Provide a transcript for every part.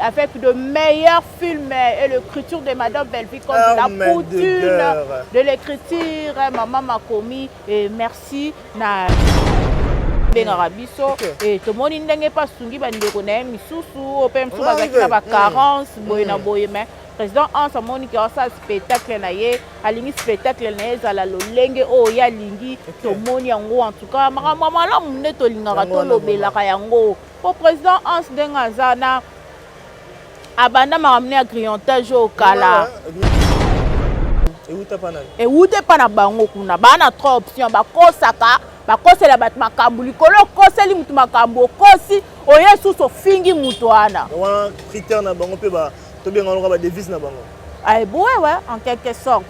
avec de meilleurs films et l'écriture de Madame Bellevue comme la coutume de l'écriture Maman Makomi et merci na bengaka biso e tomoni ndenge mpe asungi bandeko na ye misusu oyo mpe mosusu bazalaki na bacarence boye na boye, mais président Hans amoni ke asala spectacle na ye, alingi spectacle na ye ezala lolenge oyo ye alingi. Tomoni yango, en tout cas makambo ya malamu nde tolingaka, tolobelaka yango, mpo président Hans ndenge aza na abanda makambo ne ya grignotage oyo kala. Ewuta epa na bango kuna, baa na trois options. Bakosaka, bakosela bato makambo likolo, okoseli mutu makambo, okosi, oye susu ofingi mutu wana. Wana critère na bango mpe tobenga loka badevise na bango. Ouais, en quelque sorte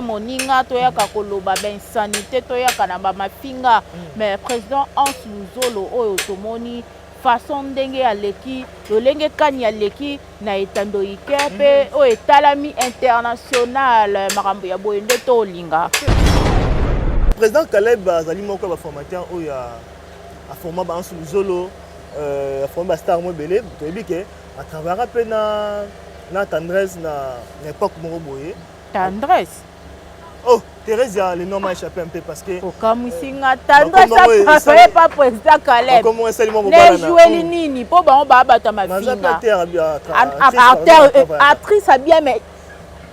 moninga toyaka koloba bainsanité, toyaka na bamafinga. Mais président Hans Luzolo oyo tomoni façon ndenge aleki, lolenge kani aleki na etando ike mpe oyo etalami international, makambo ya boye nde tolinga. Président Caleb azali moko ya baformateur oyo aforma ba Hans Luzolo, aforma bastar mo ebele. Toyebi ke atravaillaka mpe na Tendresse na époque moko boye. Tendresse? Oh, Thérésia, le nom m'a échappé un peu parce que Okamwisi nga. Tendresse atravaille pas président Caleb nejueli nini mpo bango baa bato ya mafinga. Actrice abia, mais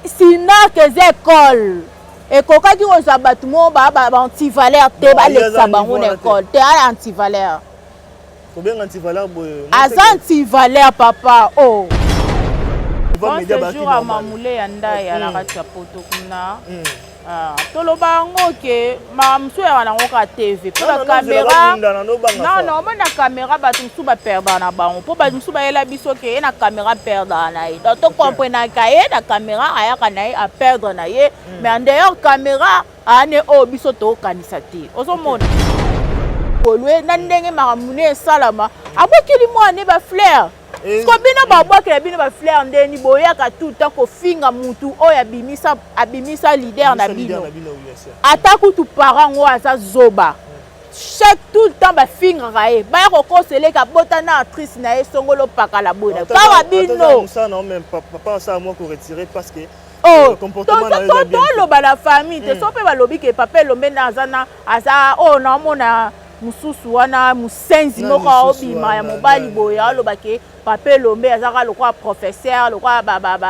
Sinark eza école, ekokaki kozwa bato moko baa baantivaleur te, balekisa bango na école te. Aya antivaleur. Kobenga antivaleur boye. Aza antivaleur, papa. Oh, bon séjour ya Mamule ya Ndaya na kati ya poto kuna. Toloba yango ke makambo mosusu yaka nango kaka TV mpo na caméra. Non, omona caméra, bato mosusu baperdaka na bango, mpo bato mosusu bayela biso ke ye na caméra perdaka na ye. Donc tocomprenaka ye, na caméra ayaka na ye aperdre na ye, mais en dehors caméra ane oyo biso tokanisa te. Ozomona kolwe na ndenge makambo ne esalama, abwakeli mwana bafleur. Siko bino babwakela bino bafleur ndeni boyaka tout temps kofinga mutu oyo abimisa, abimisa leader na bino. Ata kutu parent ngo aza zoba, chaque tout le temps bafingaka ye, baya kokoseleka bota na actrice na ye songolo pakala boye na kaka bino. Oh, toloba na famille te. So mpe balobi ke papa Elombe nde aza na aza oyo naomona mosusu wana, mosenzi moko aobima ya mobali boye, aloba ke papa Elombe aza kaka lokola professeur, lokola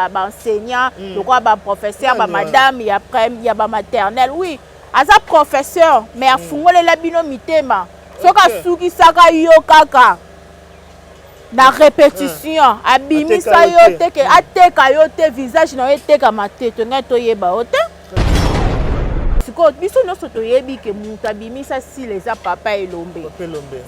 baenseignant, lokola baprofesseur, bamadame ya ya bamaternelle. Oui, aza professeur, mais afungolela bino mitema. Soki asukisaka yo kaka na répétition, abimisa yo te ke ateka yo te, visage na yo etekama te, tongai toyeba yo te. Sikoyo biso nyonso toyebi ke moto abimisa Sila eza papa Elombe.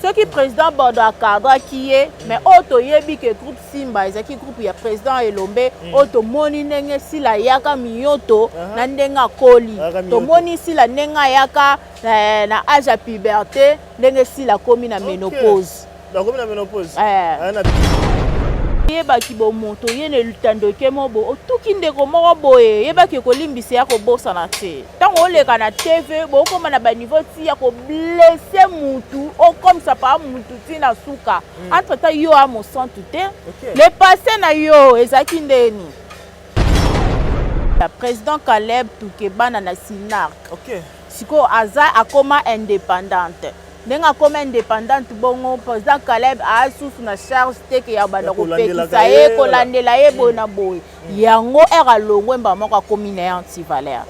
Soki président Bordo acadraki ye, mais oyo toyebi ke groupe Simba ezalaki groupe ya président Elombe. Oyo tomoni ndenge Sila ayaka miyoto na ndenge akoli, tomoni Sila ndenge ayaka na âge ya puberté, ndenge Sila akomi na ménopause. Nakomi na ménopause. Yebaki bomoto ye na etandoke mo bo otuki ndeko moko boye, yebaki ekolimbisa ya kobosana te. Ntango oleka na TV, bokóma na baniveau ti ya koblesser mutu, okomisa paa mutu ti na suka. Entre temps yo a mosantu te, le passé na yo ezalaki ndeni. Président Caleb Tukebana na Sinark sikoyo aza akoma indépendante. Ndenge akoma indépendante bongo, président Caleb asusu na charge te ke ya banda kopekisa ye, kolandela ye boye na boye. Yango ere alongwe, mbala moko akomi na ye antivaleur.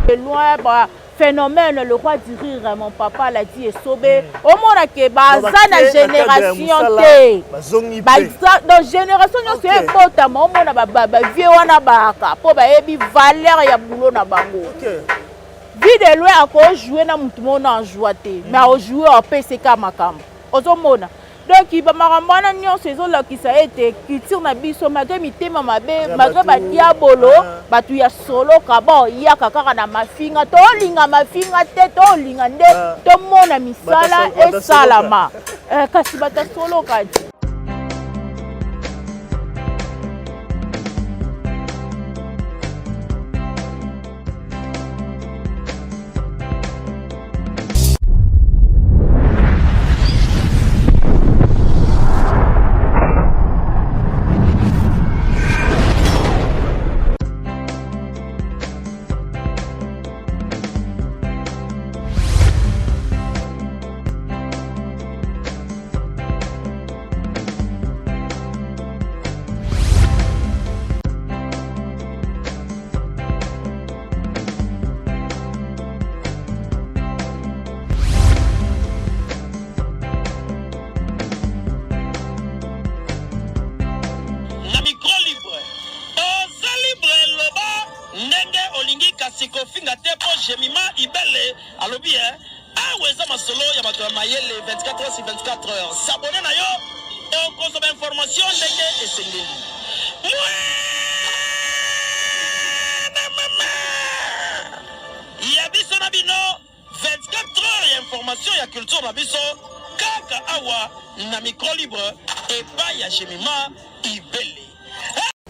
De loin ba phénomène, le roi du rire, mon papa l'a dit, esobe. Omona ke baza na génération te, donc génération nyonso ebotama, omona bavieux wana baaka mpo bayebi valeur ya boulot na bango. Vue de Loin akojoue na motu moko na ajoua te, mais akojoue, apeseka makambo ozomona. Donc bamakambo wana nyonso ezolakisa ete culture na biso, malgré mitema mabe, malgré badiabolo, bato ya soloka baoyaka kaka na mafinga. Tolinga mafinga te, tolinga nde tomona misala esalama. Kasi bato ya soloka. Ibele alobi eh, awa eza masolo ya bato ya mayele 24 heures sur 24 heures. S'abonner na yo okozwa ba information ndenge esengeli. Mwana mama ya biso na bino 24 heures ya information ya culture na biso kaka awa na micro libre epai ya Jemima Ibele.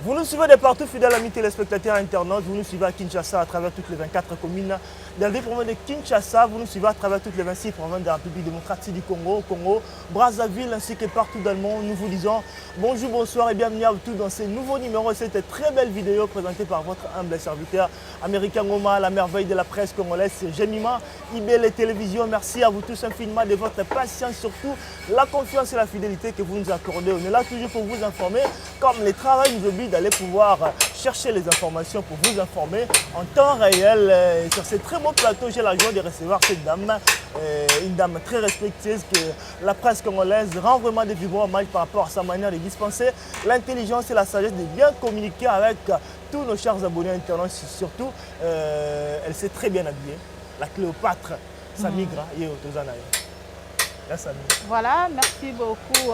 Vous nous suivez de partout, fidèles amis téléspectateurs internautes. Vous nous suivez à Kinshasa à travers toutes les 24 communes de la ville province de Kinshasa. Vous nous suivez à travers toutes les 26 provinces de la République démocratique du Congo, Congo, Brazzaville, ainsi que partout dans le monde. Nous vous disons bonjour, bonsoir et bienvenue à vous tous dans ce nouveau numéro, cette très belle vidéo présentée par votre humble serviteur américain Ngoma, la merveille de la presse congolaise, c'est Jemima Ibele Télévision. Merci à vous tous infiniment de votre patience, surtout la confiance et la fidélité que vous nous accordez. On est là toujours pour vous informer, comme le travail nous oblige d'aller pouvoir chercher les informations pour vous informer en temps réel. Sur ce très beau plateau, j'ai la joie de recevoir cette dame, une dame très respectueuse que la presse congolaise rend vraiment des vibrants hommages par rapport à sa manière de dispenser l'intelligence et la sagesse de bien communiquer avec tous nos chers abonnés internautes. Surtout, elle s'est très bien habillée. La Cléopâtre, Samigra, ye toza na ye. Ya Sami. Voilà, merci beaucoup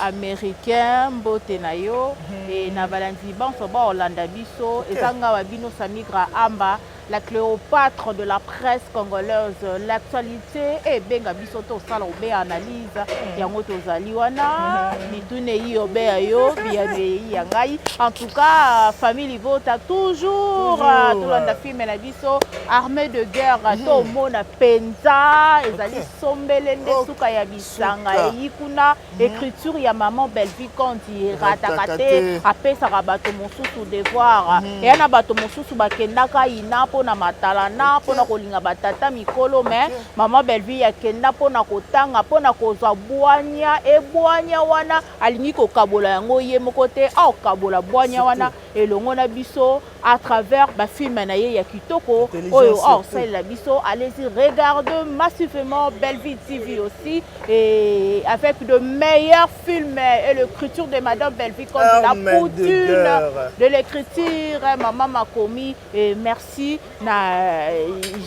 Américain, mbote na yo et na balandi banso ba olanda biso. Eza nga wa bino Samigra Amba, la Cléopâtre de la presse congolaise. L'actualité ebenga biso tosala obe analyse yango tozali wana mituna eyi obeya yo biyano eyi ya ngai. En tout cas, famille Libota toujours, Toujours. Tolanda film na biso Armée de guerre, tomona penza ezali sombele nde suka ya bisanga Suka. Eyi kuna écriture ya maman Bellevue Conti erataka Erataka te. Te. Apesaka bato mosusu devoir, eya na bato mosusu bakendaka ina mpona matalana, mpona kolinga batata mikolo, mais mama Bellevue akenda mpona kotanga, mpona kozwa bwanya. Ebwanya wana alingi kokabola yango ye moko te, aokabola bwanya wana elongo na biso à travers bafilm na ye ya kitoko Intelligence oyo surtout. Aosalela biso. Allez-y, regarde massivement Bellevue TV aussi et avec de meilleurs films et l'écriture de madame Bellevue comme la Armée de coutume guerre. De l'écriture mama makomi. Et merci na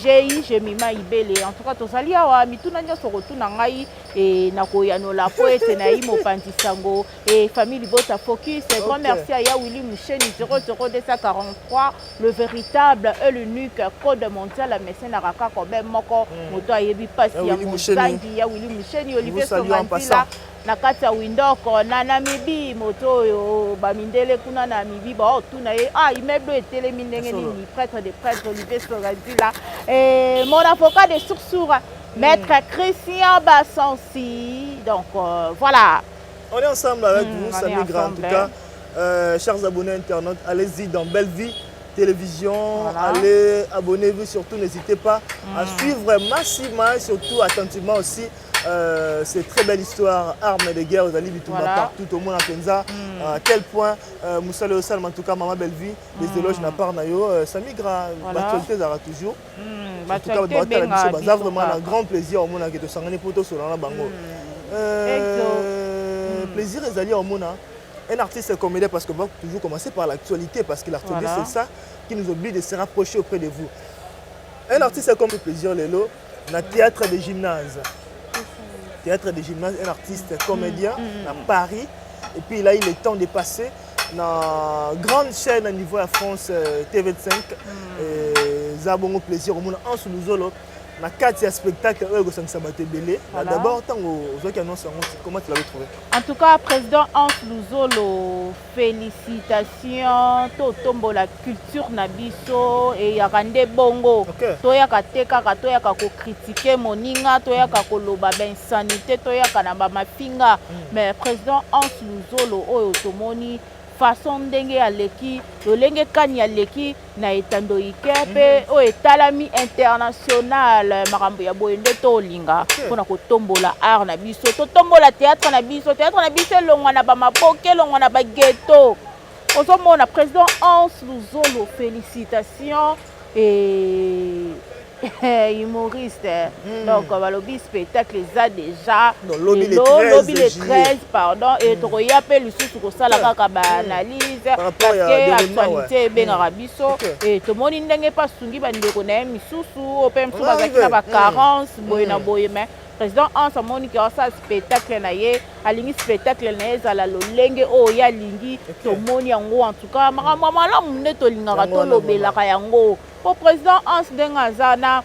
GI Jemima Ibele. En tout cas, tozali awa, mituna nyonso kotuna ngai e nakoyanola po ete nayi mopanzi sango et famille Libota Focus. Grand merci à Yawili Moucheni 00243, le véritable et l'unique code mondial ya médecin na kaka kobe moko moto ayebi pasi ya Yawili Moucheni. mozangi. Yawili Moucheni, Olivier Vous salue en Songandila passant. Na kati ya Windoko na Namibi, moto oyo bamindele kuna na Namibi baotuna ye: ah, immeuble oyo etelemi ndenge Solo. nini? Prêtre de prêtre Olivier Songandila et mon avocat de Soursour, maître Christian Bassansi. Donc voilà. On est ensemble avec vous, On est Samy Gra, en tout ensemble, cas. hein. Chers abonnés internautes, allez-y dans Belle Vie Télévision. Voilà. Allez, abonnez-vous surtout, n'hésitez pas à suivre massivement et surtout attentivement aussi cette très belle histoire, Armes de guerre, aux Ali Bitumba partout au monde en Penza. À quel point mosala osalama, en tout cas, Maman Bellevue, les éloges na part na yo, Samy Gra, l'actualité ezalaka toujours. En tout cas, L'actualité baotala biso ebenga baza biso vraiment na kaka. Grand plaisir omonaka tosangani mpo tosolola na bango. Plaisir ezali omona un artiste comédien, parce qu'on va toujours commencer par l'actualité, parce que l'actualité, c'est ça qui nous oblige de se rapprocher auprès de vous. Un artiste comme plaisir lelo na théâtre de gymnase, théâtre de gymnase, un artiste comédien à Paris, et puis là il est temps de passer na grande chaîne à niveau ya France, TV5. Eza bongo plaisir omona Anse Luzolo na kati ya spectacle oyo ekosangisa bato ebele. D'abord, ntango ozwaki annonce yango, comment tu l'avais trouvé? En tout cas, président Hans Luzolo, félicitations. Totombola culture na biso eyaka nde bongo. Toyaka te kaka toyaka kocritiquer moninga, toyaka koloba bainsanité, toyaka na bamafinga. Mais président Hans Luzolo oyo tomoni façon ndenge aleki, lolenge kani aleki na etando ike mpe oyo etalami international, makambo ya boye nde tolinga mpona kotombola art na biso, totombola théâtre na biso. Théâtre na biso elongwa na bamaboke, elongwa na baghetto. Ozomona président Hans Luzolo, félicitation et Humoriste. Donc balobi spectacle eza déjà lobi le 13, pardon, et tokoya mpe lisusu kosala kaka baanalyse, parce que actualité ebengaka biso. E tomoni ndenge mpe asungi bandeko na ye misusu oyo mpe mosusu bazalaki na bacarence boye na boye. Mais président Hans amoni ke asala spectacle na ye, alingi spectacle na ye ezala lolenge oyo ye alingi. Tomoni yango. En tout cas, makambo ya malamu nde tolingaka, tolobelaka yango, po président Hans, ndenge aza na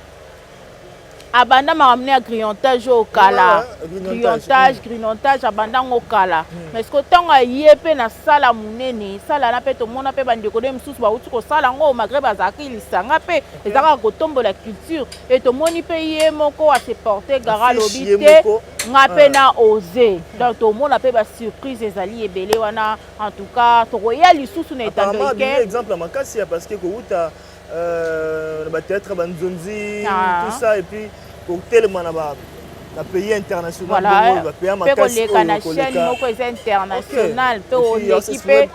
abanda makambo ne ya grignotage oyo kala, grignotage abanda yango kala. Mais ce ntango aye mpe na sala monene, sala na mpe tomona mpe bandeko nde mosusu bauti kosala yango, malgré bazalaki lisanga, mpe eza kaka kotombola culture. E tomoni mpe ye moko ase porte garant, alobi te, nga mpe na ose. Donc tomona mpe basurprise ezali ebele wana. En tout cas, tokoya lisusu na etando. Exemple ya makasi ya parce que kowuta na bathéâtre, banzonzi, tout ça, et puis kotelema na ba na pays international. Mpe koleka na chaîne moko eza international, mpe oleki mpe,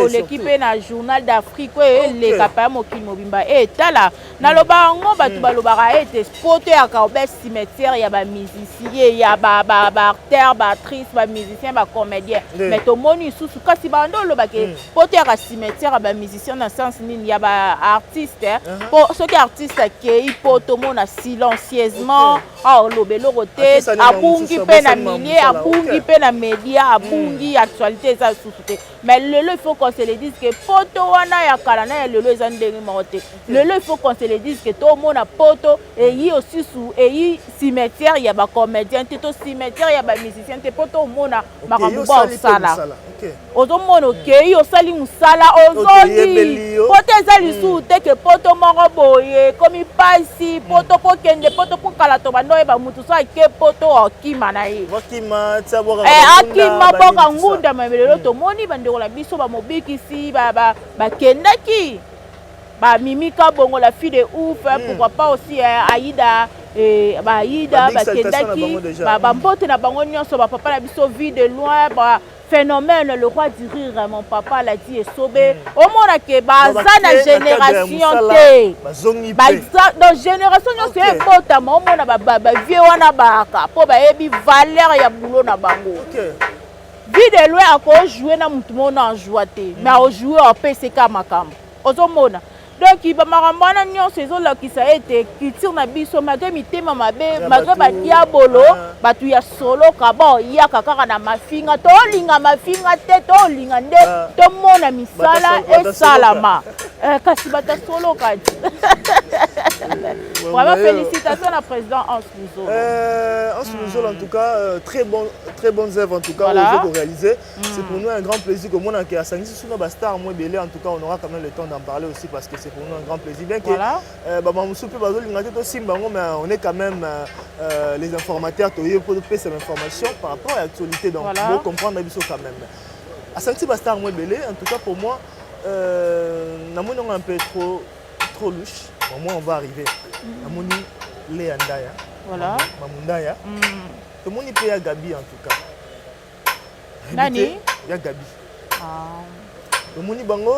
oleki mpe na Journal d'Afrique oyo eleka pa ya mokili mobimba. E tala, naloba yango, bato balobaka ete poto yaka obe cimetière ya bamusicien, ya baacteur, baactrice, bamusicien, bacomédien. Mais tomoni lisusu kasi bando olobake poto yaka cimetière ya bamusicien na sens nini? Ya baartiste. Po soki artiste akei po tomona silencieusement, aoloba eloko te, abungi mpe na milieu, abungi mpe na média, abungi actualité, eza lisusu te. Mais lelo, il faut qu'on se le dise que poto wana ya kala na ya lelo eza ndenge moko te. Lelo, il faut qu'on se le dise que tomona poto eyi osusu, eyi cimetière ya bacomédien te to cimetière ya bamusicien te, mpo tomona makambo baosala. Ozomona, okei, osali mosala, ozongi, poto eza lisusu te ke poto moko boye ekomi mpasi. Poto mpo kende poto, mpo kala to bando oyeba mutu so ake poto, akima na ye, akima boka ngunda. Mais lelo tomoni bandeko na biso bamobikisi bakendaki, bamimika bongo, la fille de ouf, pourquoi pas aussi Aïda, baAïda bakendaki, bambote na bango nyonso, bapapa na biso Vie de Loin, ba phénomène, le roi du rire, mon papa ladi Esobe. Omona ke baza na génération te, donc génération nyonso ebotama, omona bavieux wana baka mpo bayebi valeur ya boulot na bango. Vie de Loin akojoue na mutu moko na ajoua te, mais aojoue, apeseka makambo. Ozomona, donc bamakambo wana nyonso ezolakisa ete culture na biso, malgré mitema mabe, malgré badiabolo, bato ya soloka baoyaka kaka na mafinga. Tolinga mafinga te, tolinga nde tomona misala esalama. Kasi bato ya soloka, vraiment félicitation na président Hans Luzolo. Hans Luzolo, en tout cas, très bon, très bonnes œuvres en tout cas, voilà. Réaliser. C'est pour nous un grand plaisir que moi qui a sous nos stars moins belé. En tout cas, on aura quand même le temps d'en parler aussi, parce que c'est pour nous un grand plaisir. Bien que bah, mais on est quand même les informateurs pour cette information par rapport à l'actualité, donc voilà. Faut comprendre quand même. Asangisi ba star moins belé, en tout cas pour moi, namoni un peu trop trop louche. Bon, moi on va arriver. Namoni Léa Ndaya. Mamundaya. Tomoni mpe ya Gabi en tout cas. Nani? Ya Gabi. Tomoni bango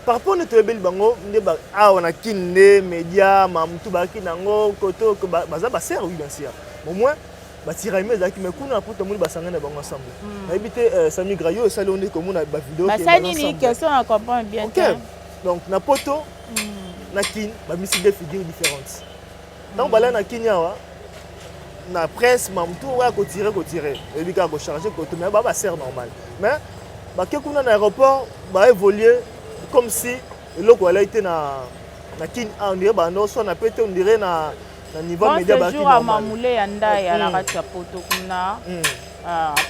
par rapport nde toyebeli bango nde awa na Kini, nde média mamutu bazalaki nango koto, baza basere, oui, bien sûr, au moins batiraillement ezalaki, mais kuna po tomoni basangani na bango ensemble. Nayebi te, Sami Grayo, esali o nde komona bavideo. Basali nini? Question na comprendre bien. Ok, donc na poto na Kini bamisi deux figures différentes. Ntango balai na Kini awa na presse, mamutu oya kotire kotire, oyebi kaka kocharge koto, mais ba basere normal. Mais bake kuna na aéroport, baévolue comme si eloko alai te na Kini. On dirait bando oswana pe te, on dirait na niveau média baki normal. Mamule ya Ndaya na kati ya poto kuna,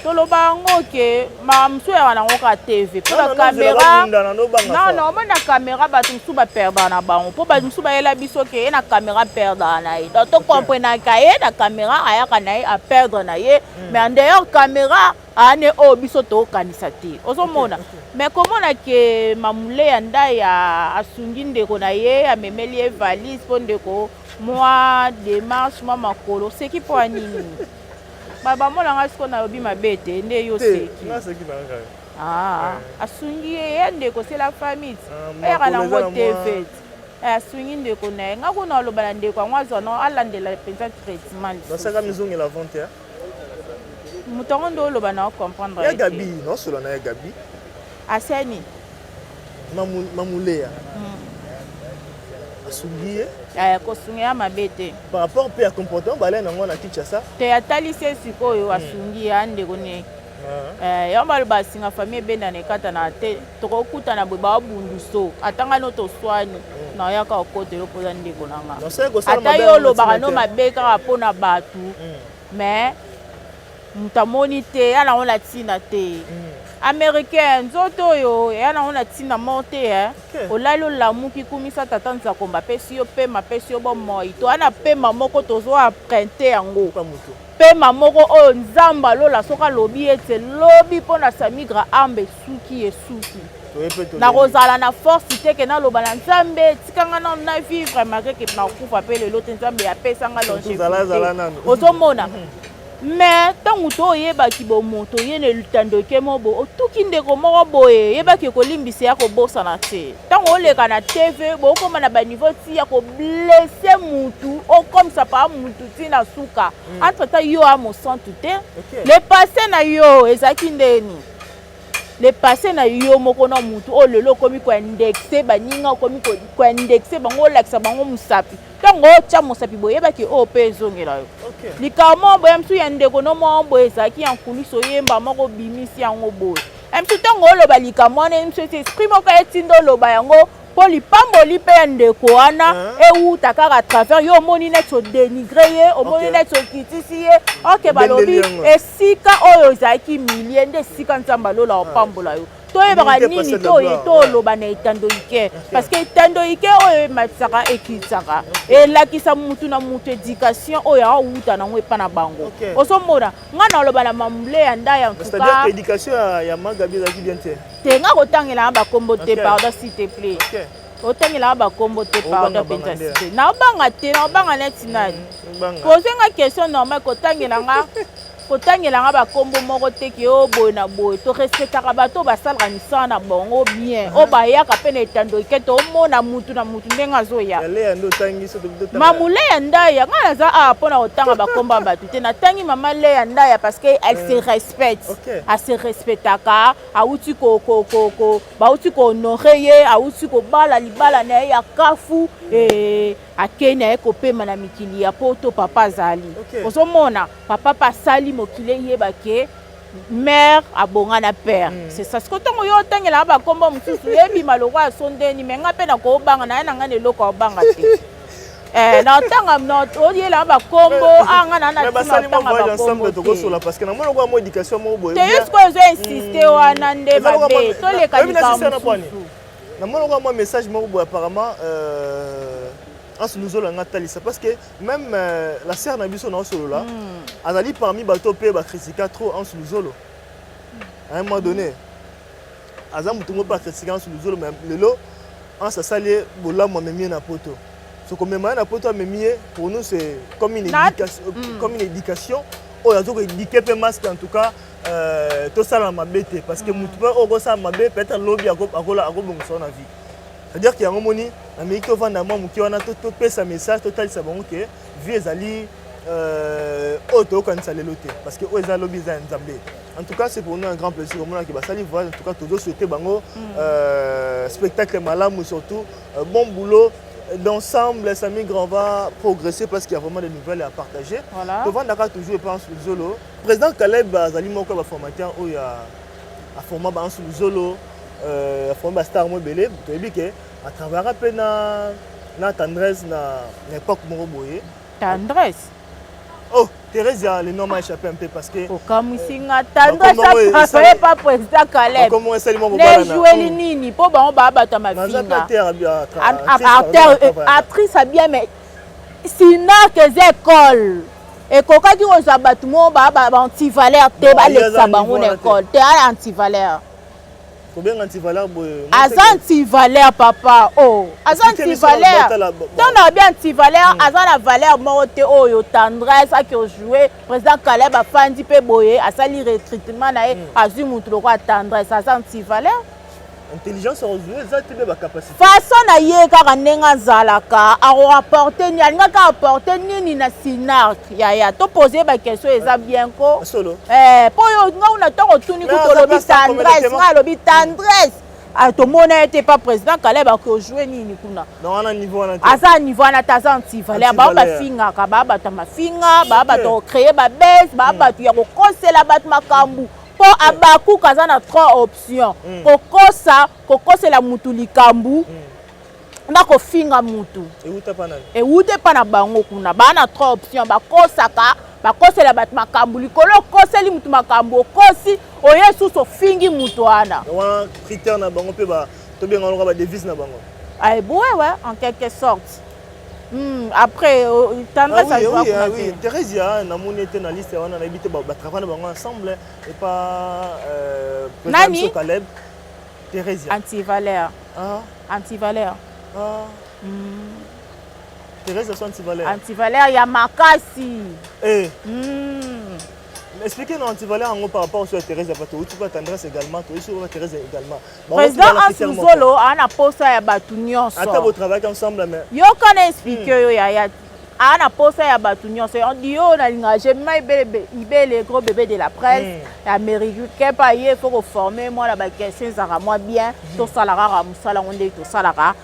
toloba yango ke makambo mosusu eyaka nango kaka TV mpo na caméra. Non, non, omoni na caméra bato mosusu baperdaka na bango, mpo bato mosusu bayela biso ke ye na caméra perdaka na ye. Donc tocomprenaka ye, na caméra ayaka na ye aperdre na ye, mais en dehors caméra ane oyo biso tokanisa te. Ozomona, mais komona ke Mamule ya Ndaya asungi ndeko na ye, amemeli ye valise mpo ndeko mwa démarche mwa makolo. Oseki mpo ya nini? Bamonanga sikoyo nalobi mabe te nde yo seki. Asungi ye, ye ndeko, c'est la famille, eyaka nango te fete. Asungi ndeko na ye. Nga kuna aloba na ndeko yango azwa no alandela mpenza traitement. Basaka mizongela avant te. Moto yango nde oloba na ocomprendre. Ya Gabi, naosola na ya Gabi. Aseni Mamuleya asungi ye. Kosunga ya mabe te. Par rapport mpe ya comportement balai nango na Kinshasa. Te, atalisi ye sikoyo, asungi ye ndeko ne. Yango baloba asinga famille ebendana ekatana te. Tokokutana boye, babunduso atanga no toswani, naoyaka okotela mpoza ndeko na nga. Ata yo olobaka no mabe kaka mpona bato, mais moto amoni te ya nango na ntina te. Américain nzoto oyo eya nango na ntina moko te. Olali, olamuki, kumisa tata Nzakomba, apesi yo pema, apesi yo bomoi. Toya na pema moko tozo emprunter yango, pema moko oyo Nzambe alola. Soki alobi ete lobi mpo na Samigra ambe esuki, esuki. Nakozala na force te ke naloba na Nzambe tikanga nano na vivre malgré ke nakufa mpe lelo te. Nzambe apesanga longévité, ozomona. Mais ntango to oyebaki bomoto ye na etando eke mo boye, otuki ndeko moko boye, yebaki ekolimbisa ya kobosana te. Ntango oleka na TV, bokóma na baniveau ti ya koblesser mutu, okomisa paa mutu ti na suka. Entre temps yo a mosantu te. Le passé na yo ezalaki ndeni? Le passé na yo moko na mutu oyo lelo okomi koindexer baninga, okomi koindexer bango, olakisa bango mosapi. Ntango otya mosapi boye, oyebaki oyo mpe ezongela yo. Likambo moko boye mosusu ya ndeko no moko boye ezalaki ya nkulisi, oyemba moko, obimisi yango boye. Mosusu ntango oloba likambo wana, mosusu eti esprit moko etinda oloba yango mpo lipamboli mpe ya ndeko wana ewuta kaka à travers yo. Omoni neti odénigrer ye, omoni neti okitisi ye. Ok, balobi esika oyo ezalaki milie nde esika Nzambe alola opambola yo. Toyebaka nini tooloba na etando ike, parce que etando ike oyo ematisaka, ekitisaka, elakisa mutu na mutu éducation oyo awuta nango epa na bango. Ozomona, ngai naloba na Mamule ya Ndaya, en tout cas éducation ya Magabi ezalaki bien te. Te, nga kotangelanga bakombo te, pardon, s'il te plaît. Otangelanga bakombo te, pardon mpenza. Site naobanga te, naobanga neti nani? Pose nga question normale. Kotangelanga bakombo moko te ke oyo boye na boye. Torespectaka bato oyo basalaka misala na bango bien, oyo bayaka mpe na etando eke. Tomona mutu na mutu ndenge azoya. Mamule ya Ndaya, ngai naza awa mpona kotanga bakombo ya bato te. Natangi mama Leya Ndaya parce que elle se respecte, ase respectaka. Awuti bauti kohonorer ye, awuti kobala libala na ye ya kafu, akei na ye kopema na mikili ya poto. Papa azali, ozomona papa mpe asali mokili eyeba ke mère abonga na père. C'est ça. Siko ntango yo otangelaka bakombo mosusu, yebima lokwa ya so ndeni. Me nga mpe nakobanga na ye na ngai na eloko obanga te. Na otanga oyelaka bakombo anga na na ntina otanga bakombo te. Te, yo sikoyo ozo insister wana nde mabe. Toleka likambo mosusu. Namoni mwa message moko boye, apparemment Anse Luzolo yanga talisa, parce que même la sœur na biso naosolola azali parmi bato mpe bacritiqua trop Anse Luzolo à un moment donné. Aza motu moko mpe acritiqua Anse Luzolo, mais lelo Anse asali ye bolamu, amemi ye na poto. So komema ye na poto, amemi ye, pour nous c'est comme une éducation, comme une éducation oyo aza koéduquer mpe masque. En tout cas tosala mabe te, parce que motu mpe oyo okosala mabe, peut-être lobi akobongisa na vie. C'est-à-dire ke yango moni nameki tovanda mwa moke wana, topesa message, totalisa bango ke vie ezali oyo toyokanisa lelo te, parce que oyo eza lobi eza ya Nzambe. En tout cas, c'est pour nous un grand plaisir omonaki basali voyage. En tout cas, tozosouhaiter bango spectacle malamu, surtout bon boulot d'ensemble. Sami Grand va progresser parce qu'il y a vraiment des nouvelles à partager. Tovandaka toujours epa Luzolo. Président Caleb azali moko ya baformateur oyo aforma baanse Luzolo, aforma bastar mo ebele. Toyebi ke atravaillaka mpe na Tendresse na époque moko boye. Tendresse? Oh, Thérésia, le nom m'a échappé un peu parce que Okamwisi nga. Tendresse atravaille pa président Caleb nejueli nini mpo bango baa bato ya mafinga. Actrice abia, mais Sinark eza école ekokaki kozwa bato moko baa baantivaleur te, balekisa bango na école te. Aya antivaleur. Kobenga antivaleur boye. Aza antivaleur, papa. O aza antivaleur. Ntango na babi antivaleur, aza na valeur moko te. Oyo Tendresse aki ojouer, président Caleb afandi mpe boye, asali recrutement na ye, azwi mutu lokola Tendresse, aza antivaleur. Intelligence akozwa eza te mpe bacapacité. Façon na ye kaka ndenge azalaka, akoapporte nini, alingaki apporte nini na Sinark? Yaya, topose ye baquestion, eza bien ko. Solo. Eh, mpo oyo nga una ntango otuni Mais kutu aza olobi place ya Tendresse, commettement. nga alobi Tendresse. Ah, tomona ye te pa président Caleb, akojoue nini kuna? Donc wana niveau wana te. Aza niveau wana te, aza antivaleur. Bao Antivaleur. bafingaka, baa bato ya mafinga, baa bato ya kocréer babese, baa bato ya kokosela bato makambo, mpo abakuka aza na trois options: kokosa, kokosela mutu likambo na kofinga mutu. Euta pa nani? Ewuti epa na bango kuna. Baa na trois options: bakosaka, bakosela bato makambo likolo, okoseli mutu makambo, okosi, oye susu ofingi mutu wana. Donc wana critère na bango mpe tobenga loka badevise na bango. Ah, ouais, en quelque sorte. Après, Tendresse Ah oui, azwa oui, kuna ah oui. te. Thérésia, namoni ete na liste wana, nayebi te batravaille na bango ensemble et pas président Nani? biso Caleb, Thérésia. Antivaleur. Ah, Antivaleur. Ah. Thérésia so antivaleur. Antivaleur ya makasi. Eh, expliquez nous antivaleur yango par rapport sur Thérésia, parce que outi pas Tendresse également, toyi sur Thérésia également. Bango Président tozala Hans critère moko. Luzolo aa na posa ya bato nyonso. Ata botravaillaki ensemble, mais Yoka na explique oyo, yaya, aa na posa ya bato nyonso. Di oyo nalingaka Jemima Ibele, Ibele, gros bébé de la presse américain, pa ye faut koforme mwana. Baquestion ezalaka mwa bien, tosala kaka mosala yango ndenge tosalaka.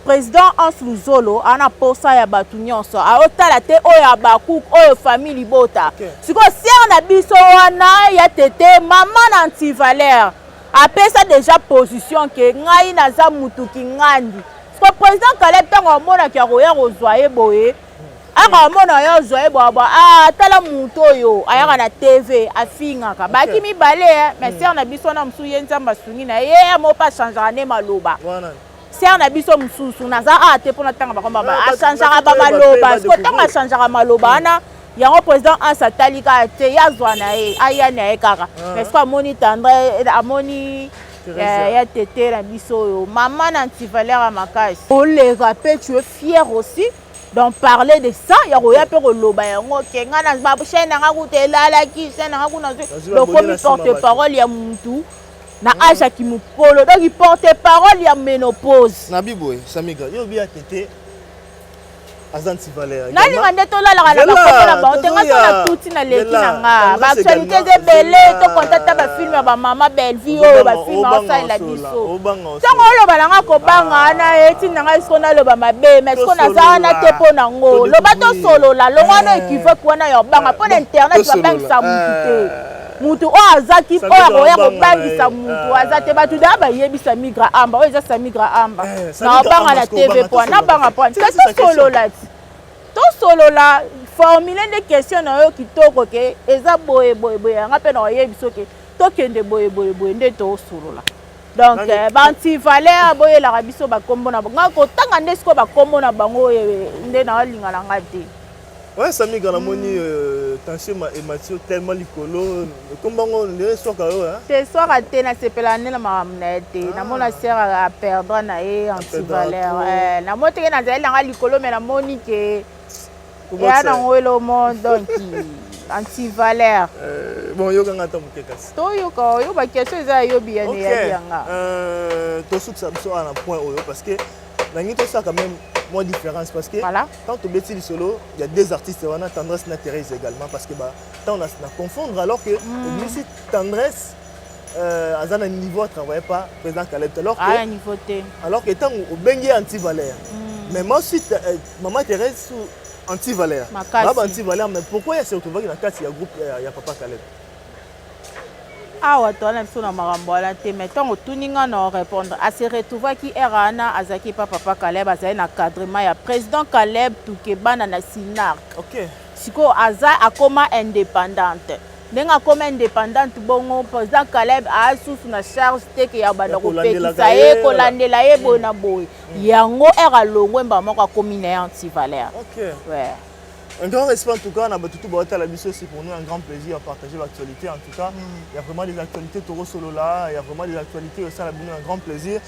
Président Hans Luzolo aa na posa ya bato nyonso, aotala te oyo abakuk, oyo famille libota. Sikoyo sœur na biso wana ya tete, mama na antivaleur, apesa déjà position ke ngai naza mutuki ngandi. Siko président Caleb, ntango amonaki akoya kozwa ye boye, aka amona ye ozwa ye boye, ah, tala motu oyo ayaka na TV afingaka baki mibale. Mais sœur na biso wana mosusu, ye Nzambe asungi na ye, ye moko mpe achangeaka nde maloba. Wana Sœur na biso mosusu, naza awa te mpona ntanga bakomba, Ah, achangeaka bato bamaloba. toyeba pe, Siko ntango badécouvrir. achangeaka maloba wana, yango président Hans atali kaka te, ye azwa na ye, aya na ye kaka. Mais siko amoni Tendre, amoni Thérésia. ya tete na biso oyo, mama na antivaleur ya makasi, oleka mpe tu es fier aussi d'en parler de ça, ya koya mpe koloba yango ke ngai na chaîne nanga kuta elalaki, chaîne nanga kuna. Nazwi babone Lokomi na nsima. porte parole ya mutu na age ya kimokolo, donc porte parole ya ménopause. Na biboye, Samigra, yo obi ya tete aza antivaleur. Nalinga nde tolalaka na Zela, bakombo na bango te. Nga so tozoya. na tuti naleki Zela, na nga. Tendresse Baactualité eza également. ebele. Zela. Tokonta ta bafilme ya bamama Bellevie oyo, bafilme aosalela biso. Ntango oloba na nga kobanga wana, etinda ngai siko naloba mabe, mais siko naza wana te mpo nango. Loba, tosolola, longo wana équivoque wana ya obanga mpo na internet. Babangisa mutu te. Mutu oyo azaki oyo akoya kobangisa mutu aza te. Bato daa bayebisa Migra Amba oyo eza Samigra Amba na obanga na TV po nabanga po te. Tosolola ti tosolola, formule nde question na yo kitoko ke eza boye boye boye, yanga mpe na oyebi soki tokende boye boye boye nde tosolola. Donc baantivaleur, boyelaka biso bakombo na bango, kotanga nde sikoyo bakombo na bango nde naolinga na nga te. Ouais, Samigra, namoni tension emati yo tellement likolo, kombango ndenge eswaka yo. Te, swaka te, nasepela nde na makambo na ye te. Namona sœur aperdre na ye antivaleur, namoni teke nazali nanga likolo, mais namoni ke eya nango elomo, donc antivaleur. Bon, yokanga ata moke kasi. Toyoka oyo baquestion eza yayobi yani eyali yanga. Tosukisa biso awa na point oyo, parce que nangi tosala quand même moi différence, parce que voilà. quand tobeti lisolo, il y a deux artistes wana, Tendresse na Thérèse également, parce que bah, tant na confondre alors que obimisi Tendresse aza na niveau à travailler pas président Caleb, alors que ah, niveau te. Alors que ntango obengi antivaleur, mais moi aussi maman Thérèse sous antivaleur, Makasi. Antivaleur, mais pourquoi ya se retrouvaki na kati ya groupe ya papa Caleb? Awa towana biso na makambo wana te, mais ntango otuni nga na répondre, ase retrouvaki ere wana azalaki pa papa Caleb, azali na encadrement ya président Caleb Tukebana na Sinark. Sikoyo aza akoma indépendante. Ndenge akoma indépendante bongo, président Caleb asusu na charge te ke ya banda kopekisa ye, kolandela ye boye na boye. Yango ere alongwe, mbala moko akomi na ye antivaleur. Ouais. Un grand respect en tout cas, na batutu baotala biso, c'est pour nous un grand plaisir de partager l'actualité en tout cas. Il y a vraiment des actualités Toro Solo là, il y a vraiment des actualités au la un grand plaisir.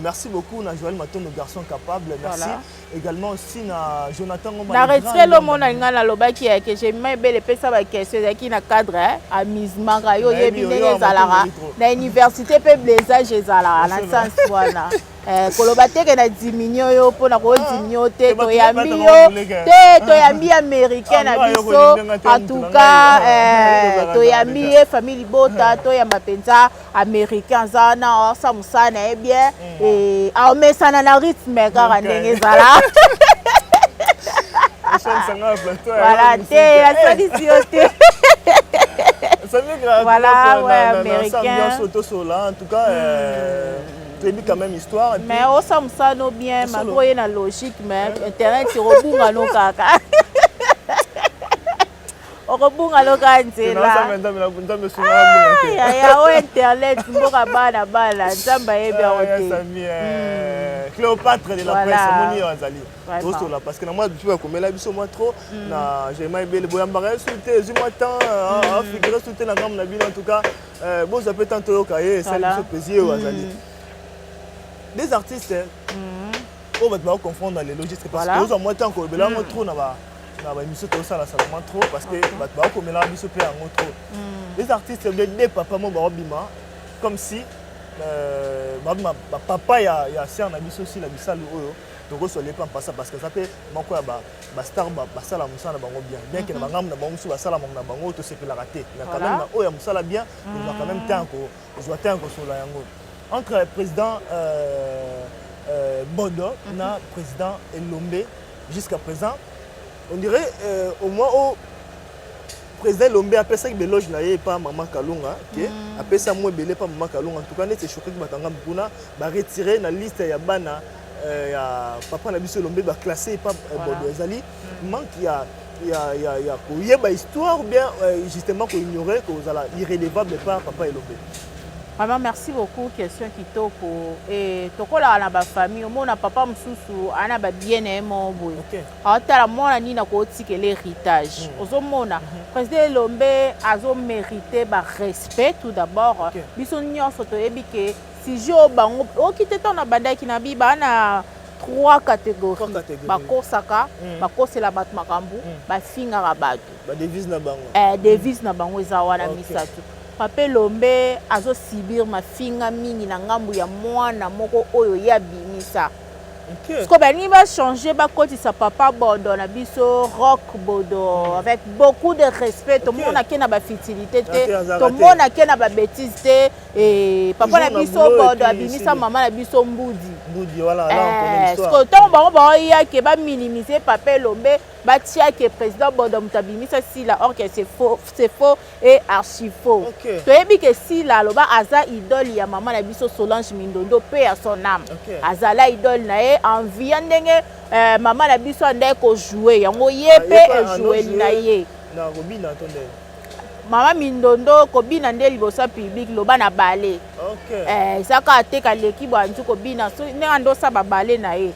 Merci beaucoup na Joël Matondo, garçon capable. Merci. Voilà. Également aussi na Jonathan Ngoma. Na le grand retrait lion. Lomona nga nalobaki ya ke Jemima Ebele epesa baquestion ezalaki na cadre amusement kaka. Yo oyebi Nayebi, ndenge oyo ezalaka Matondo trop. na université mpe blésage ezalaka na Solo. sens wana. Koloba te ke na diminue yo mpona kodiminue yo te. Te bato Toyambi bato yo bakoleka. te, toyambi américain na Ah, nga yo biso. kolinga te En mutu tout na cas, ngai. Ah, toyambi déjà. ye, famille libota, toyamba mpenza américain aza wana, aosa mosala na ye bien, aomesana na rythme kaka ndenge ezala. Osalisanga plateau. Voilà, te asalisi yo te. Voilà, ouais, américain. Ambiance tosola en tout cas, toyebi quand même histoire et puis Mais osala mosala no bien. Tosolo. Malgré oye na logique, mais internet okobunga no kaka, okobunga no kaka nzela. Nzambe sunga. Yaya, oyo internet, mboka bana bana, Nzambe ayebi yango te. Sami Cléopâtre de la presse, omoni oyo azali. Tosola parce que na mwa biso bakomela biso mwa trop na Jema Ebele, boyambaka ye su te, ezwi mwa temps afigure su te na ngambo na bino. En tout cas, bozwa mpe temps toyoka ye, esali biso plaisir. Oyo azali des artistes oyo bato bakoconfondre lelo, juste parce que ozwa mwa temps kolobela yango trop na ba na baémission tozosalasala mwa trop, parce que bato bakomelaka biso mpe yango trop. Des artistes de deux papa mo baobima comme si babima bapapa ya sœur na biso Sila Bisalu oyo tokosola epa mpasa, parce que eza mpe moko ya bastar, basala mosala na bango bien, bien ke na bangambo na bango mosusu basala mango na bango oyo tosepelaka te, mais quand même na oyo ya mosala bien, tozwa quand même temps, kozwa temps kosola yango entre président Bodo na président Elombe. Jusqu'à présent, on dirait au moins au président Elombe apesaki baéloge na ye epa mama Kalunga, ke apesa mwa ebele epa mama Kalunga. En tout cas, neti eshokaki bato ya ngambo kuna, baretire na liste ya bana ya papa na biso Elombe, baclasse epa Bodo. Ezali manque ya koyeba histoire ou bien justement koignore, kozala irredevable par papa Elombe? Vraiment, merci beaucoup, question kitoko. E tokolaka na bafamille, omona papa mosusu aa na babien na ye moko boye, aotala mwana nini akotikela héritage. Ozomona président Elombe azomérite barespect tout d'abord. Biso nyonso toyebi ke sujet oyo bango oki te, ntango na bandaki na bi baa na trois catégories. Trois catégories. Bakosaka, bakosela bato makambo, bafingaka bato. Badevise na bango. Devise na bango eza wana misato. Papa Elombe azosibir mafinga mingi na ngambu ya mwana moko oyo ye abimisa. Siko balingi bachange, bakotisa papa Bodo na biso, Rock Bodo, avec beaucoup de respect. Tomonake na bafutilité te, tomonake na babétise te. E papa na biso Bodo abimisa mama na biso Mbudi. Siko ntango bango baoyake baminimize papa Elombe, batiake président Bodo moto abimisa Sila, or que c'est faux, c'est faux et archi faux. Toyebi ke Sila aloba aza idole ya mama na biso Solange Mindondo, mpe ya son âme. Azala idole na ye, envia ndenge mama na biso andaki kojoue yango, ye mpe ejoueli na ye. Mama Mindondo kobina nde liboso ya public, loba na bale eza kaka te kaleki bwanzu kobina ndenge andosala babale na ye.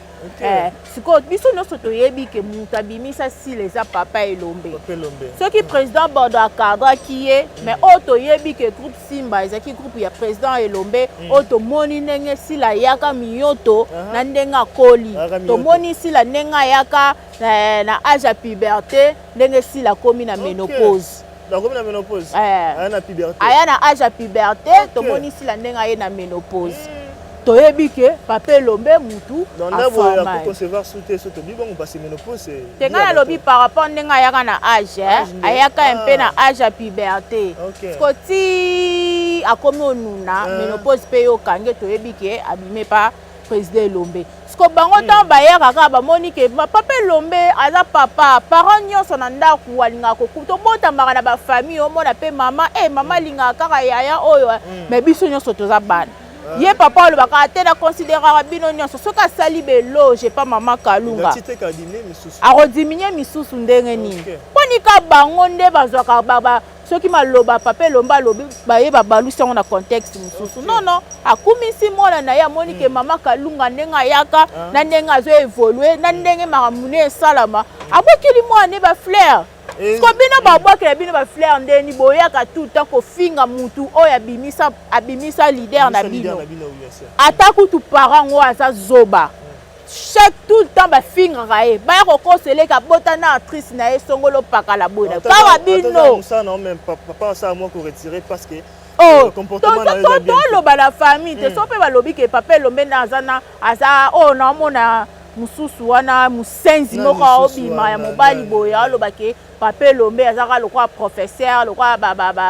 Sikoyo biso nyonso toyebi ke moto abimisa Sila eza papa Elombe. Soki président Bordo akadraki ye, mais oyo toyebi ke groupe Simba ezalaki groupe ya président Elombe. Oyo tomoni ndenge Sila ayaka miyoto na ndenge akoli, tomoni Sila ndenge ayaka na âge ya puberté, ndenge Sila akomi na ménopause. Nakomi na ménopause. Aya na puberté. Aya na âge ya puberté, tomoni Sila ndenge aye na ménopause. Toyebi ke papa Elombe mutu. Te, ngai nalobi par rapport ndenge ayaka na âge, ayaka mpe na âge ya puberté, siko ti akomi onuna ménopause mpe yokange, toyebi ke abime pa président Elombe. Siko bango ntango bayaka kaka, bamoni ke papa Elombe aza papa, parent nyonso na ndako alingaka koku. Tobotamaka na bafamille, omona mpe mama e mama alingaka kaka yaya oyo, mais biso nyonso toza bana. Ye papa alobaka te, na considéraka bino nyonso. Soki asali baéloge epa mama Kalunga, akodiminue misusu ndenge nini? Mponi ka bango nde bazwaka soki maloba papa Elombe alobi, baye babalusi yango na contexte mosusu. Non, akumisi mwana na ye, amoni ke mama Kalunga ndenge ayaka na ndenge azo évolue na ndenge makambo ne esalama. Abwakeli mwana bafleur. Siko bino babwakela bino bafleur ndeni boyaka tout temps kofinga mutu oyo abimisa, abimisa leader na bino. Ata kutu parent ngo aza zoba, chaque tout le temps bafingaka ye, baya kokoseleka bota na actrice na ye songolo pakala boye na kaka bino. Papa asala mwa koretirer parce que Oh, toloba na famille te. So mpe balobi ke papa Elombe nde aza na aza oyo naomona mosusu wana, mosenzi moko aobima ya mobali boye, aloba ke papa Elombe aza kaka lokola professeur, lokola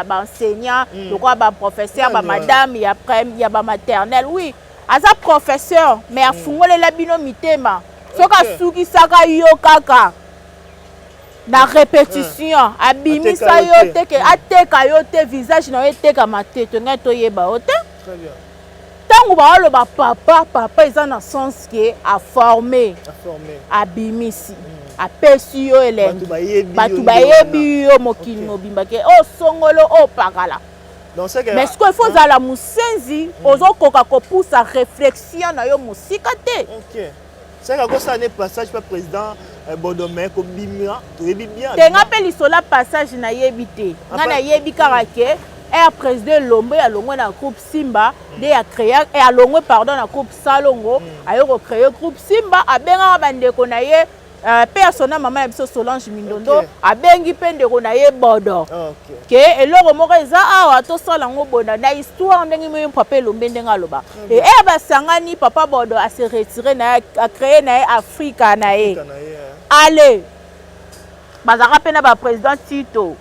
baenseignant, lokola baprofesseur, bamadame ya ya bamaternelle. Oui, aza professeur, mais afungolela bino mitema. Soki asukisaka yo kaka na répétition, abimisa yo te, ke ateka yo te, visage na yo etekama te, tongai toyeba yo te. Ntango baoloba papa, papa eza na sens ke aforme, abimisi, apesi yo elengi, bato bayebi yo mokili mobimba ke oyo songolo, oyo pakala. Mais sikoyo ifo ozala mosenzi, ozokoka kopusa réflexion na yo mosika te. Saka akosala ne passage pa président Bodome kobima, toyebi bien. Te, nga mpe lisolo ya passage nayebi te. Nga nayebi kaka ke air président Elombe alongwe na groupe Simba nde acréa, alongwe, pardon, na groupe Salongo, aye kocréer groupe Simba. Abengaka bandeko na ye mpe ya sona mama na biso Solange Mindondo, abengi mpe ndeko na ye Bodo ke eloko moko eza awa, tosala yango boye na histoire ndenge moyo papa Elombe ndenge aloba e ere basangani. Papa Bodo ase retire na ye, acréer na ye Afrika na ye. Ale bazalaka mpe na baprésident Tito,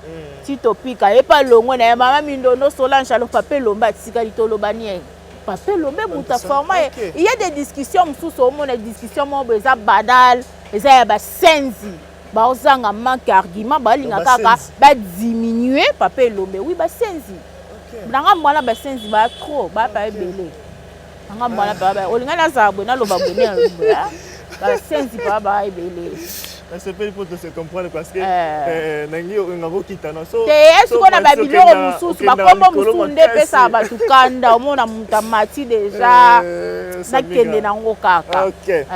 Tito Pika ye mpe alongwe na ye, mama Mindondo Solange. Alo papa Elombe atikali, toloba nie papa Elombe moto aforma ye. Il y a des discussions mosusu, omona discussion moko boye eza banal, eza ya basenzi, baozanga manque argument, balinga kaka badiminue papa Elombe. Oui, basenzi nanga mwana, basenzi baya trop, baya pa ebele. Nanga mwana pa olingai nazala boye, naloba boye, basenzi pa baya ebele. Nasepeli mpo tose comprendre parce que nangi olinga kokita na so te. Sikoyo na babiloko mosusu, bakombo mosusu nde epesaka bato kanda. Omona moto amati déjà, nakende nango kaka. Ok,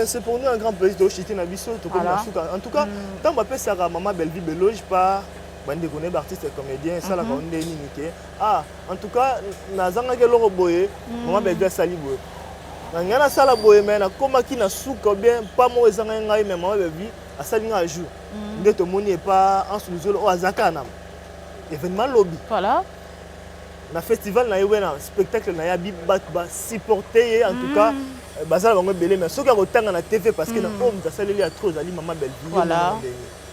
c'est pour nous un grand plaisir. Toshite na biso, tokomi na suka. En tout cas, ntango bapesaka mama Bellevue baéloge par bandeko na ye baartiste comédien, esalaka nde nini ke ah, en tout cas nazangaki eloko boye, mama Bellevue asali boye na ngai, nasala boye, mais nakomaki na suka bien pa moko ezangaki ngai, mais mama Bellevue asali ngai ajour. Nde tomoni epa Anse Luzolo oyo aza kaka na événement lobi na festival na ye we na spectacle na ye, abi bato basupporte ye. En tout cas baza na bango ebele, mais soki akotanga na TV, parce que na oyo moto asaleli ya trop ezali mama Bellevue. Voilà,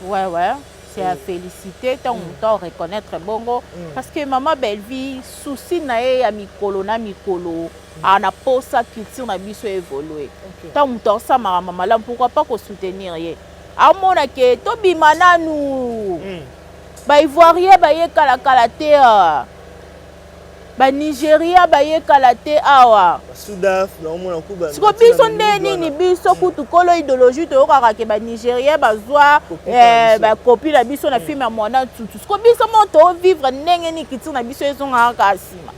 ouais, c'est à féliciter ntango moto areconnaître bongo, parce que mama Bellevue, souci na ye ya mikolo na mikolo, na posa culture na biso évolue. Ntango moto aosamaka malamu, pourquoi pas kosoutenir ye? Amona ke tobima nanu, baivoirien baye kalakala te, banigéria baye kala te awa. Siko biso nde nini? Biso kutu kolo idéologie, toyokaka ke banigérien bazwa bakopi na biso na film ya Mwana Tutu. Siko biso mo tovivre ndenge nini? Culture na biso ezongaka kaka nsima.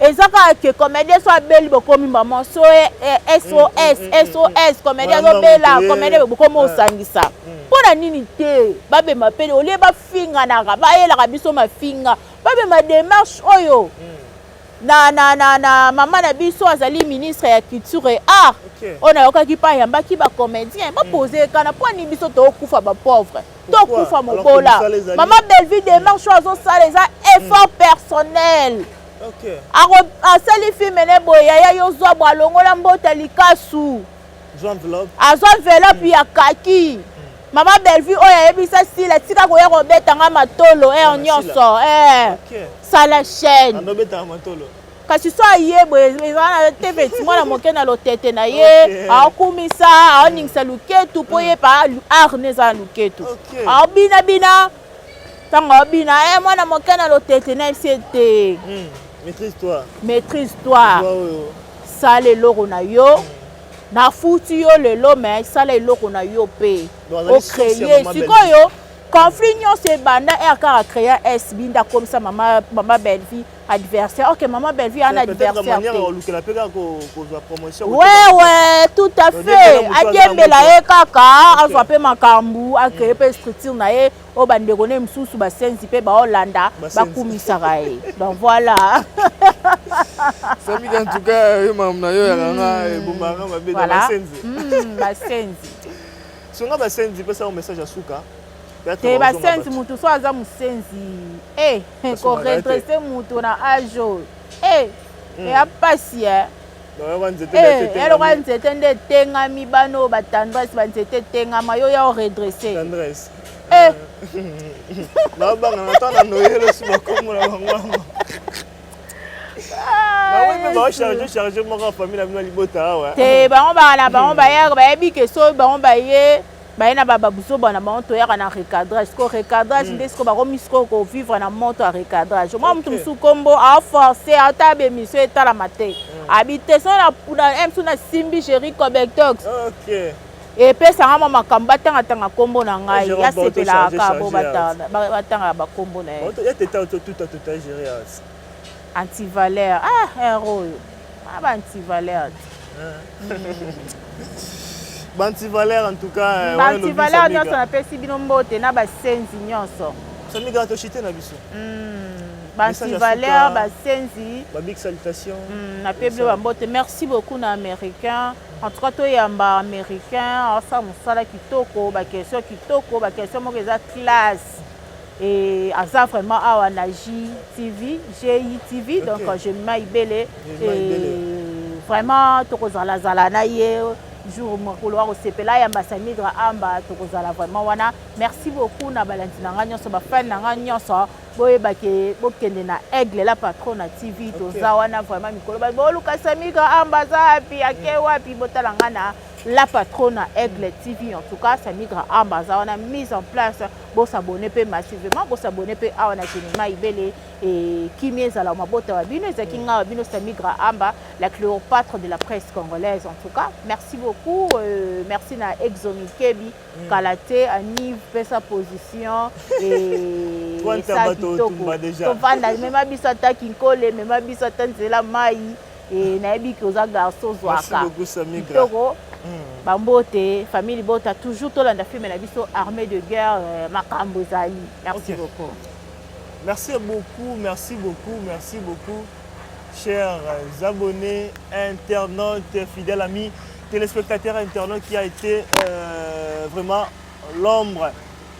Eza kaka ke comédien so abeli, bokomi mbama so SOS, SOS, comédien azobela, comédien bokomi osangisa. Mpo na nini te babema mpe olie bafinganaka, bayelaka biso mafinga, babema démarche oyo na mama na biso azali ministre ya culture et art oyo nayokaki mpe ayambaki bacomédien, bapose ekana mpo ani biso tokufa bapauvre, tokufa mobola. Mama Bellevue, démarche oyo azosala eza effort personnel. Asali film ne boye, yaya yo zwa bo alongola mbota likasu, azwa enveloppe ya kaki. Mama Bellevue oyo ayebisa Sila, tika koya kobetanga matolo ere nyonso, sala chaîne. Kasi so aye boye, ezala na te ti mwana moke na lotete na ye, aokumisa, aoningisa luketu mpo ye pa art ne eza na luketu, aobinabina. Ntango aobina, mwana moke na lotete na yebisi ete maîtrise toi, maîtrise toi, sala eloko na yo, nafuti yo lelo, mais sala eloko na yo mpe ocréer. Sikoyo Conflit nyonso ebanda ere kaka créa SB nde akomisa mama, mama Bellevue adversaire. Ok, mama Bellevue ana adversaire te. Ouais, ouais, tout à fait. Adiembela ye kaka, azwa pe makambu, a créer pe structure na ye, oyo bandeko ne mosusu basenzi mpe baolanda bakumisaka ye. Donc voilà. Samika, en tout cas, yo makambo na yo yaka nga ebomaka mabe na basenzi. Basenzi. Songa basenzi, pesa yo message ya suka. Te, basenzi, mutu so aza mosenzi, eh, koredresse mutu na age oyo, eh, eya pasi, eh. Eloko nzete nde etengami, bana oyo batendresse, banzete etengama, yo ya oredresse. Tendresse. Eh. Nabanga na ntango na noyelo si bakombo na bango yango. Nawe mpe baocharge charge moko ya famille na bino libota awa. Te, bango baka na bango, bayaka, bayebi ke so bango baye, baye na babuzoba na bango, toyaka na recadrage. Siko recadrage nde siko bakomi sikoyo kovivre na moto ya recadrage. Mwa motu mosusu kombo aforce ata bemission etalama te, abi te so na msu nasimbi Géri Cobectox, epesanga mwa makambo, batangatanga nkombo na ngai, asepelaka kaka bo batangaka bakombo na ye. Antivaleur, ah, ere oyo ba antivaleur. Bantivaleur, en tout cas. Bantivaleur nyonso, napesi bino mbote na basenzi nyonso. Samika, toshite na biso. Bantivaleur, basenzi. Babig salutation. Nape bino bambote. Merci beaucoup na Américain. En tout cas, toyamba Américain, asala mosala kitoko, baquestion kitoko, baquestion moko eza classe. Et aza vraiment awa na JTV, GITV, donc Jemima Ibele. Et vraiment tokozalazala na ye jour mokolo akosepela ayamba Samigra Amba, tokozala vraiment wana. Merci beaucoup na balandi na ngai nyonso, bafani na ngai nyonso. Boyebake bokende na Aigle la Patron na TV, toza wana vraiment mikolo. Boluka Samigra Amba aza wapi, ake wapi, botala ngai na La Patrona Aigle TV. En tout cas, Samigra Amba aza wana mise en place. Bosabone mpe massivement, bosabone mpe awa na Jemima Ibele. E kimi ezala mabota wa bino, ezalaki nga wa bino Samigra Amba, la Cléopâtre de la presse congolaise. En tout cas, merci beaucoup. Merci na Exomi Kebi, kala te Anive pesa position e esa kitoko. Tovanda, mema biso ata kinkole, mema biso ata nzela mai. E nayebi ke oza garçon, zwaka kitoko. Bambote famille libota, toujours tolanda film na biso Armée de guerre, makambo ezali. Merci beaucoup. Merci beaucoup, merci beaucoup, merci beaucoup, chers abonnés, internautes, fidèles amis, téléspectateurs, internautes qui a été vraiment l'ombre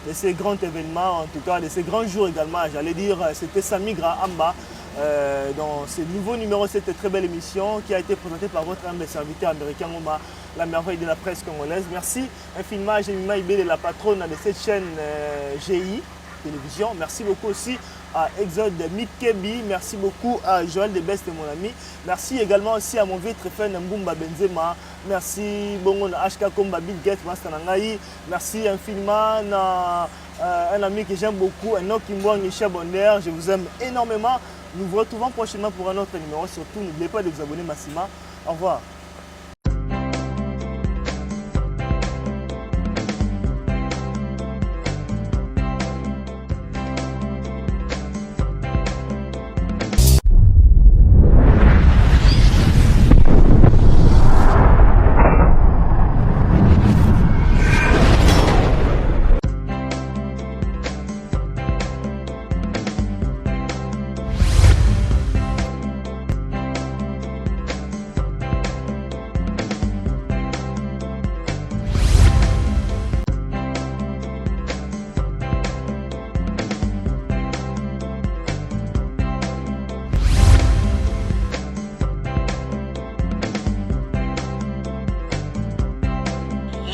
de ces grands événements, en tout cas de ces grands jours également, j'allais dire, c'était Samigra Amba dans ce nouveau numéro de cette très belle émission qui a été présentée par votre humble serviteur américain Ngoma, la merveille de la presse congolaise. Merci infiniment à Jemima Ibele, la patronne de cette chaîne GI Télévision. Merci beaucoup aussi à Exode Mikebi. Merci beaucoup à Joël Debest, mon ami. Merci également aussi à mon vieux Tréfen Mbumba Benzema. Merci Bongo na HK Komba Bill Gates Master Nangai. Merci infiniment à un ami que j'aime beaucoup, un autre Kimbouang Chef Bonheur. Je vous aime énormément. Nous vous retrouvons prochainement pour un autre numéro. Surtout, n'oubliez pas de vous abonner massivement. Au revoir.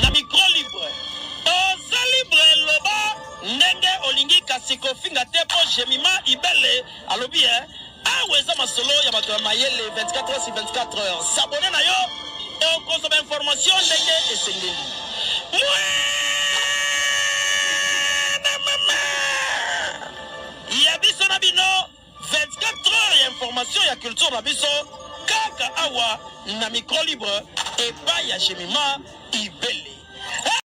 Na micro libre, oza libre, loba ndenge olingi, kasi kofinga te, mpo Jemima Ibele alobi e awa eza masolo ya bato ya mayele. 24 heures sur 24 heures, s'abonner na yo, okozwa bainformation ndenge esengeli. Mwana mama ya biso na bino, 24 heures ya information ya culture na biso kaka awa na micro libre epai ya Jemima Ibele.